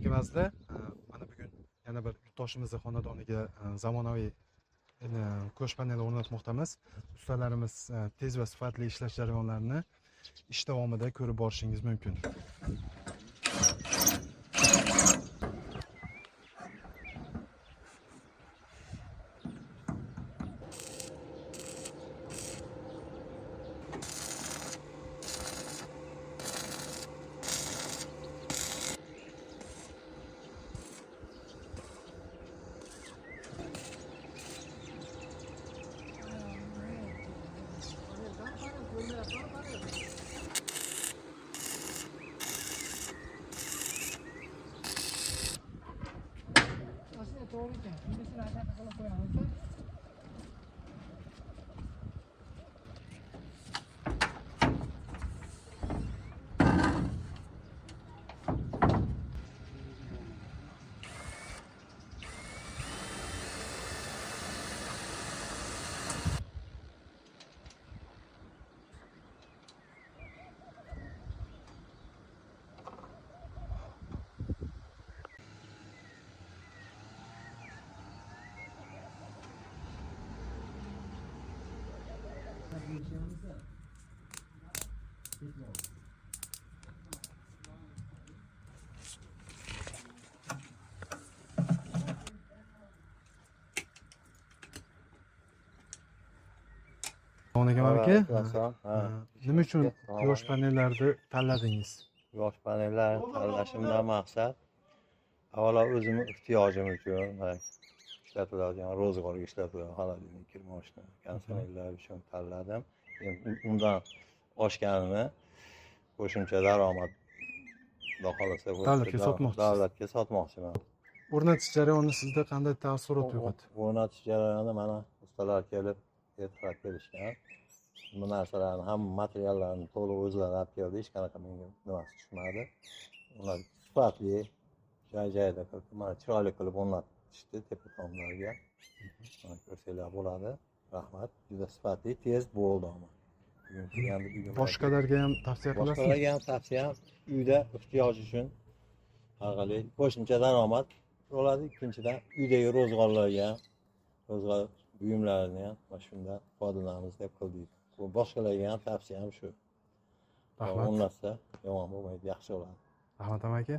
Alaykum azizlar. Mana bugun yana bir yurtdoshimizni xonadoniga zamonaviy quyosh paneli o'rnatmoqdamiz. Ustalarimiz tez va sifatli ishlash jarayonlarini ish davomida ko'rib borishingiz mumkin. To'g'ri ekan. Endi shuni anaqa qilib qo'yamiz. Aka, nima uchun quyosh panellarini tanladingiz? Quyosh panellarini tanlashimdan maqsad avvalo o'zimni ehtiyojim uchun, ishlatiladigan ro'zg'orga ishlatiladigan холодильник, kirmoshina, konditsionerlar uchun tanladim. Undan oshganini qo'shimcha daromad xudo xohlasa davlatga sotmoqchiman. O'rnatish jarayoni sizda qanday taassurot uyg'otdi? O'rnatish jarayoni mana ustalar kelib ertalab kelishgan. Bu narsalarni, hamma materiallarni to'liq o'zlari olib keldi. Hech qanaqa menga nimasi tushmadi. Ular sifatli, joy-joyida qilib, mana chiroyli qilib o'rnatishdi tepa tomlarga. Mana ko'rsanglar bo'ladi. Rahmat. Juda sifatli, tez bo'ldi ama. Boshqalarga ham tavsiya qilasizmi? Boshqalarga ham tavsiyam uyda ehtiyoj uchun haqli qo'shimcha daromad bo'ladi. Ikkinchidan uydagi ro'zg'orlarga, ro'zg'or buyumlarini ham mana shundan foydalanamiz deb qildik. Bu boshqalarga ham tavsiyam shu. Rahmat. O'rnatsa yomon bo'lmaydi, yaxshi bo'ladi. Rahmat aka.